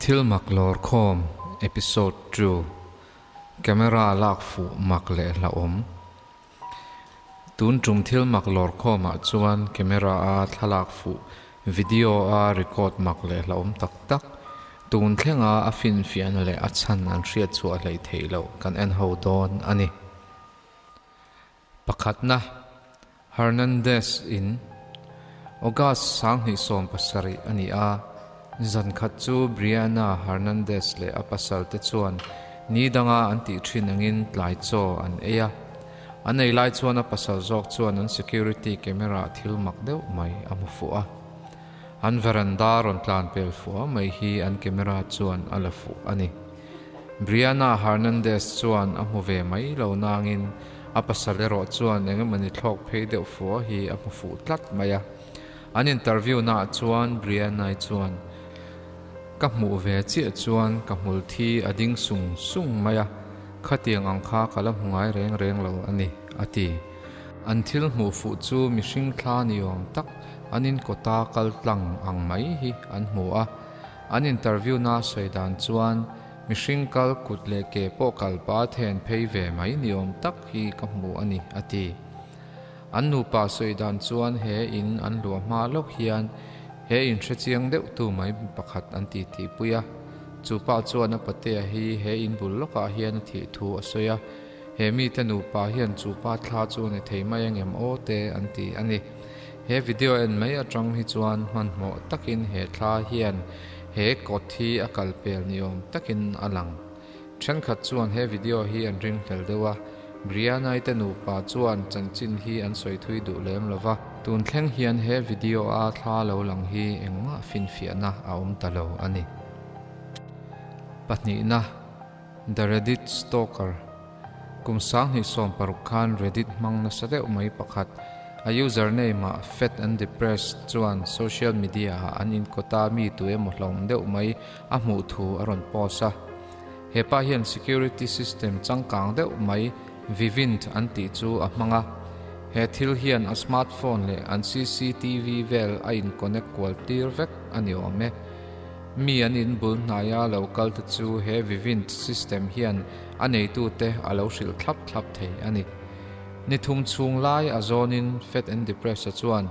Thil mak lawrkhawm Episode ii Camera lak fuh mak leh hlauhawm Tun tum thil mak lawrkhawmah chuan camera a thlalak fuh video a record mak leh hlauhawm tak tak tun thlenga a finfiahna leh a chhan an hriat chhuah hleih theih loh kan en ho dawn a ni. Pakhatna, Hernandez in August 2017 a ni a, zan khat chu Brianna Hernandez leh a pasal te chuan ni danga an tih thin angin tlai chaw an ei a. An ei lai chuan a pasal zawk chuan an security camera thil mak deuh mai a hmu fuh a. An veranda rawn tlan pel fuh mai hi an camera chuan a la fuh a ni. Brianna Hernandez chuan a hmu ve mai lo nangin a pasal erawh chuan eng emawni thlawk phei deuh fuh hi a hmu fuh tlat mai a. An interview naah chuan Brianna-i chuan, Ka hmuh ve chiah chuan ka hmul thi a ding sung sung mai a, khatiang ang kha ka la hmu ngai reng reng lo a ni, a ti. An thil hmuh fuh chu mihring thla ni awm tak an inkawta kal tlang ang mai hi an hmu a. An interview na sawi dan chuan mihring kal kut leh ke pawh kal pa then phei ve mai ni awm tak hi ka hmu a ni, a ti. An nupa sawi dan chuan he in an luah hma lawk hian he in hre chiang deuh tu mai pakhat an ti tih pui a. Chu pa chuan a patea hi he in bul lawkah hian a thih thu a sawi a, he mite nupa hian chu pa thla chu a ni thei mai angem aw te an ti a ni. He video en mai atang hi chuan hmanhmawh takin he thla hian he kawt hi a kal pel ni awm takin a lang. Thenkhat chuan he video hi an ringhlel deuh a, Brianna-i te nupa chuan chanchin hi an sawi thui duh lem lo va. Tun thleng hian he video a thla lo lang hi engmah finfiahna a awm ta lo a ni. Pahnihna, The Reddit Stalker. Kum 2016 khan Reddit hmang nasa deuh mai pakhat, a username ah Fat and Depressed chuan social media ah an inkawta mi tu emaw hlawm deuh mai a hmuh thu a rawn post a. He pa hian security system changkang deuh mai Vivint an tih chu a hmang a. He thil hian a smartphone leh an CCTV vel a in connect kual tir vek a ni awm e. Mi an in bul hnaia lo kal te chu he Vivint system hian a neitute a lo hrilh thlap thlap thei a ni. Ni thum chhung lai a zawnin Fat and Depressed-a chuan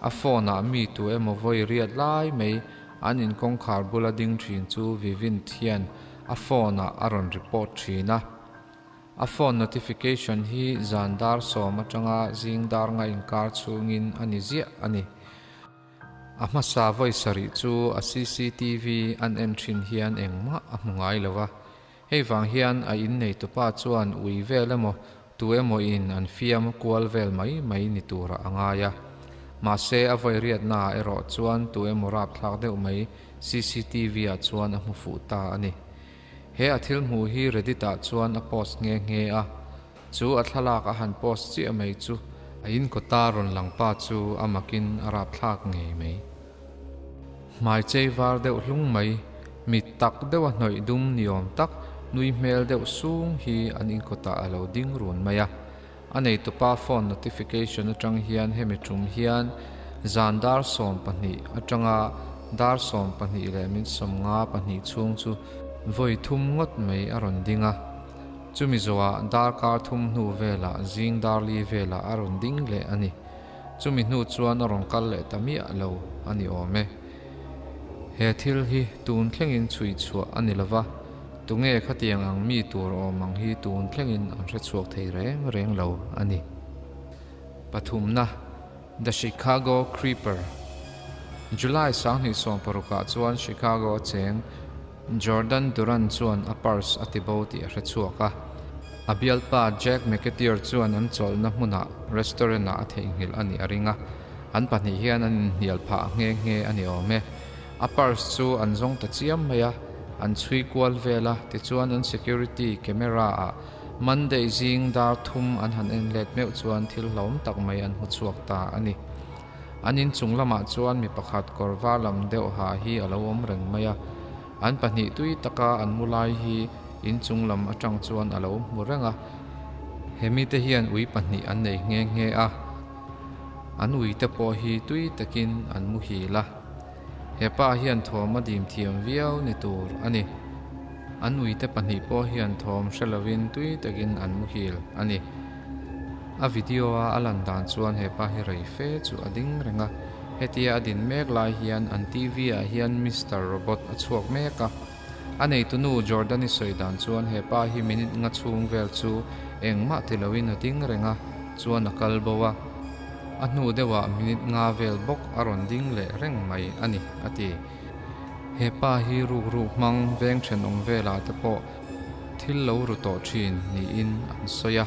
a phone-ah mi tu emaw vawi riat lai mai an in kawngkhar bula ding thin chu Vivint hian a phone-ah a rawn report thin a. A phone notification hi zan dar sawm atanga zing dar nga inkar chhungin a ni ziah a ni. A hmasa vawi sarih chu a cctv an en thin hian engmah a hmu ngai lo a. Hei vang hian a innei tupa chuan ui vel emaw tu emaw in an fiam kual vel mai mai ni turah a ngai a. Mahse a vawi riatna ah erawh chuan tu emaw rapthlak deuh mai cctv ah chuan a hmu fuh ta a ni. He a thil hmuh hi Reddit ah chuan a post nghe nghe a. Chu a thlalak a han post chiah mai chu a inkawta rawn lang pa chu a makin a rapthlak ngei mai. Hmai chei var deuh hlung mai, mit tak deuha hnawih dum ni awm tak, nui hmel deuh sung hi an inkawtah a lo ding run mai a. A neitupa phone notification atang hian hemi tum hian zan dar 12 atanga dar 12:52 chhung chu vawi thum ngawt mai a rawn ding a. Chumi zawhah darkar thum hnu velah zing dar li velah a rawn ding leh a ni. Chumi hnu chuan a rawn kal leh ta miah lo a ni awm e. He thil hi tun thlengin chhui chhuah a ni lova, tunge khatiang ang mi tur awm ang hi tun thlengin an hre chhuak thei reng reng lo a ni. Pathumna, The Chicago Creeper July 2016 ah chuan Chicago a cheng Jordan Duran chuan a purse a ti bo tih a hre chhuak a. A bialpa Jack McAteer chuan an chawlhna hmunah restaurant ah a theihnghilh a nih a ring a, an pahnih hian an inhnial phah nghe nghe a ni awm e. A purse chu an zawng ta chiam mai a, an chhui kual vel a, tichuan an security camera ah Monday zing dar thum an han en let meuh chuan thil hlauhawm tak mai an hmu chhuak ta a ni. An inchung lamah chuan mi pakhat kawr var lam deuh ha hi a lo awm reng mai a, an pahnih tui taka an mu lai hi inchung lam atang chuan a lo hmu reng a. He mite hian ui pahnih an nei nghe nghe a, an ui te pawh hi tui takin an muhil a. He pa hian thawm a dim thiam viau ni tur a ni. An uite pahnih pawh hian thawm hre lovin tui takin an muhil a ni. A video a a lan dan chuan he pa hi rei fe chu a ding reng a. Hetia a din mek lai hian an TV ah hian Mister Robot a chhuak mek a. A neitunu Jordan-i sawi dan chuan he pa hi minute nga chhung vel chu engmah ti loin a ding reng a, chuan a kal bo a. A hnu deuhah minute nga vel bawk a rawn ding leh reng mai a ni, a ti. He pa hi rukruk hmang veng thenawm velah te pawh thil lo ru tawh thin niin an sawi a.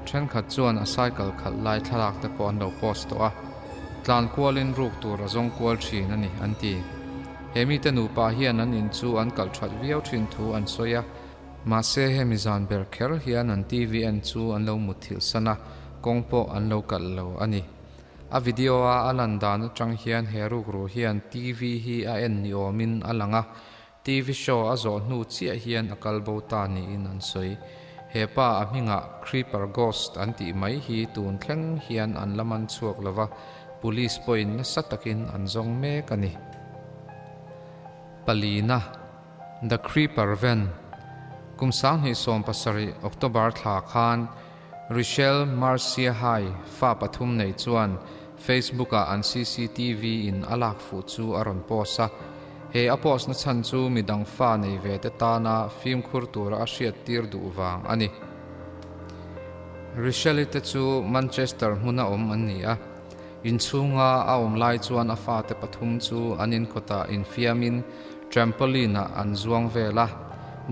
Thenkhat chuan a cycle khalh lai thlalak te pawh an lo post tawh a, tlan kualin ruk tur a zawng kual thin a ni, an ti. He mite nupa hian an in chu an kalh that viau thin thu an sawi a, mahse hemi zan ber kher hian an TV en chu an lo mutthilh san a, kawng pawh an lo kalh lo a ni. A video a a lan dan atang hian he rukru hian TV hi a en ni awmin a lang a, TV show a zawh hnu chiah hian a kal bo ta niin an sawi. He pa a hmingah Creeper Ghost an tih mai hi tun thleng hian an la man chhuak lo va, police pawhin nasa takin an zawng mek a ni. Palina. The Creeper Van Kum 2017 October thla khan Richelle Marcia Hai fa pathum nei chuan Facebook ah an cctv in a lak fuh chu a rawn post a. He a post na chhan chu midang fa nei ve te tana fimkhur tura a hriat tir duh vang a ni. Richelle-i te chu Manchester hmuna awm an ni a. Inchhunga a awm lai chuan a fate pathum chu an inkawtah infiamin trampoline ah an zuang vel a.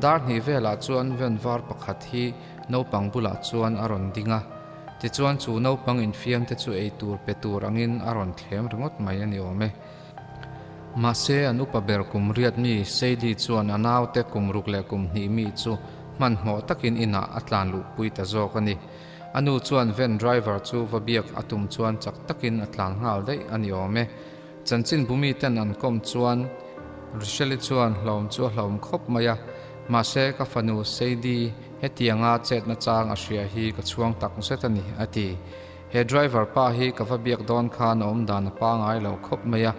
Dar hnih velah chuan van var pakhat hi naupang bulah chuan a rawn ding a. Tichuan chu naupang infiamte chu eitur pe tur angin a rawn thlem ringawt mai a ni awm e. Mahse an upa ber kum riat mi Sadie chuan a naute kum ruk leh kum hnih mi chu hmanhmawh takin inah a tlan luhpui ta zawk a ni. A nu chuan van driver chu va biak a tum chuan chak takin a tlan nghal daih a ni awm e. Chanchin bumi ten an kawm chuan Richelle-i chuan hlawm chu a hlawm khawp mai a, mahse ka fanu Sadie hetianga chetna chang a hria hi ka chhuang tak zet a ni, a ti. He driver pa hi ka va biak dawn khan a awmdan a pangai lo khawp mai a.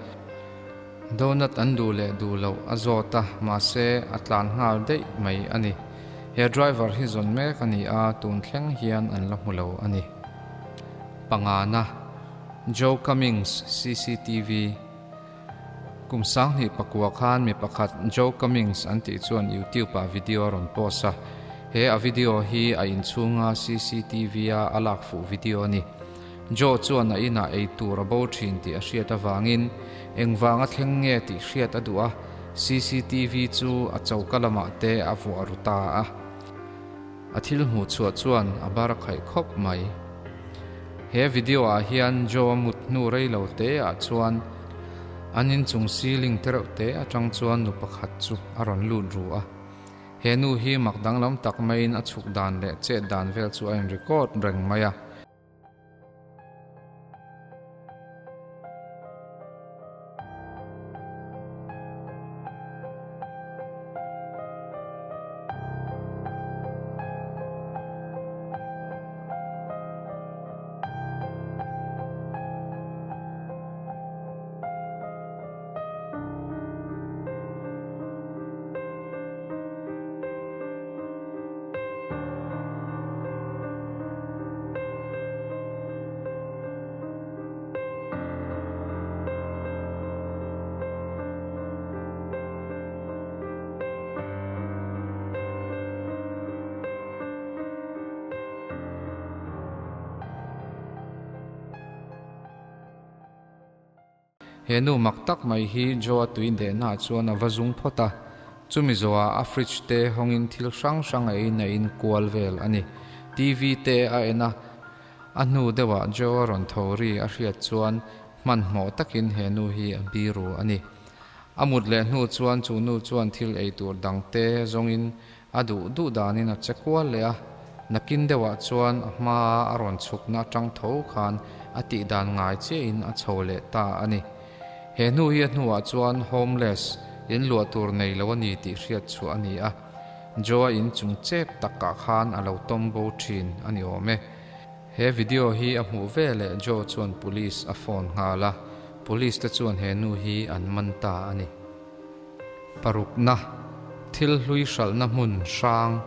Donut an duh leh duh loh a zawt a, mahse a tlan nghal daih mai a ni. He driver hi zawn mek a ni a, tun thleng hian an la hmu lo a ni. Pangana, Joe Cummings, cctv, Kum 2009 khan mi pakhat Joe Cummings an tih chuan YouTube ah video a rawn post a. He a video hi a inchhunga cctv a a lak fuh video a ni. Joe chuan a inah ei tur a bo thin tih a hriat avangin engvanga thleng nge tih hriat a duh a, cctv chu a choka lamah te a vuah ru ta a. A thil hmuh chhuah chuan a bar a khaih khawp mai. He video ah hian Joe a mut hnu rei lo te ah chuan an inchung ceiling tereuh te atang chuan nu pakhat chu a rawn lut ru a. He nu hi mak danglam tak maiin a chhuk dan leh chet dan vel chu a in record reng mai a. He nu mak tak mai hi Joe-a tui dehnaah chuan a va zung phawt a, chumi zawhah a fridge te hawngin thil hrang hrang a in a in kual vel a ni. TV te a en a, a hnu deuhah Joe-a rawn tho ri a hriat chuan hmanhmawh takin he nu hi a biru a ni. A mut leh hnu chuan chu nu chuan thil ei tur dang te zawngin A duh duh danin a che kual leh a, nakin deuhah chuan a hmaa a rawn chhukna atang tho khan a tih dan ngai chiahin a chho leh ta a ni. He hnu hi a hnuah chuan homeless, in luah tur nei lo a ni tih hriat chhuah a ni a, Joe-a in chung chep takah khan a lo tawm bo thin a ni awm e. He video hi a hmuh veleh Joe chuan police a phone nghal a. Police te chuan he nu hi an man ta a ni. Parukna, Thil hlui hralhna hmun hrang.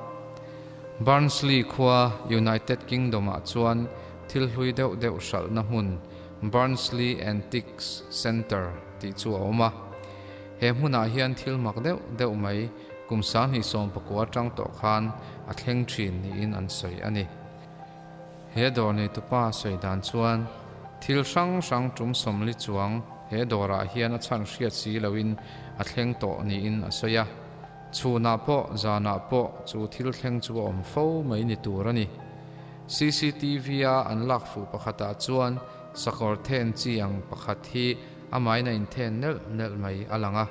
Barnsley khua, United Kingdom-ah chuan thil hlui deuh deuh hralhna hmun Barnsley Antiques Centre tih chu a awm a. He hmunah hian thil mak deuh deuh mai kum 2019 atang tawh khan a thleng thin niin an sawi a ni. He dawr neitupa sawi dan chuan thil hrang hrang tum 40 chuang he dawrah hian a chhan hriat si loin a thleng tawh niin a sawi a. Chhunah pawh zanah pawh chu thil thleng chu a awm fo mai ni tur a ni. CCTV-a an lak fuh pakhatah chuan sakawr then chi ang pakhat hi Amahin a inthen nelh nelh mai a lang a,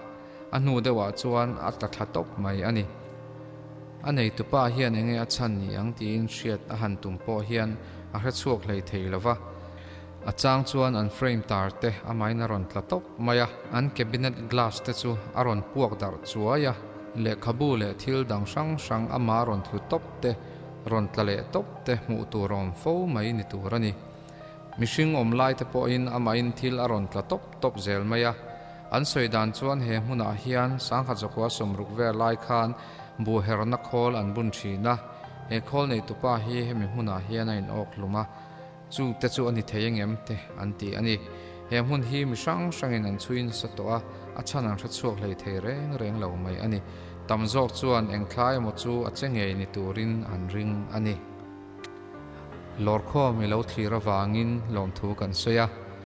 a hnu deuhah chuan a tla thla tawp mai a ni. A neitupa hian enge a chhan ni ang tiin hriat a han tum pawh hian a hre chhuak hlei thei lo va. A chang chuan an frame tar te amahin a rawn tla tawp mai a, an cabinet glass te chu a rawn puak darh chuai a, lehkhabu leh thil dang hrang hrang ama rawn tlu tawp te, rawn tla leh tawp te hmuh tur a awm fo mai ni tur a ni. Mihring awm lai te pawhin amahin thil a rawn tla tawp tawp zel mai a. An sawi dan chuan he hmunah hian sangkhat zakua sawmruk vel lai khan buh herna khawl an bun thin a, he khawl neitupa hi hemi hmunah hian a inawk hlum a, chu te chu a ni thei engem te an ti a ni. He hmun hi mi hrang hrangin an chhui nasa tawh a, a chhan an hre chhuak hlei thei reng reng lo mai a ni. Tam zawk chuan eng thlai emaw chu a che ngei ni turin an ring a ni. Lawrkhawm i lo thlir avangin lawmthu kan sawi a.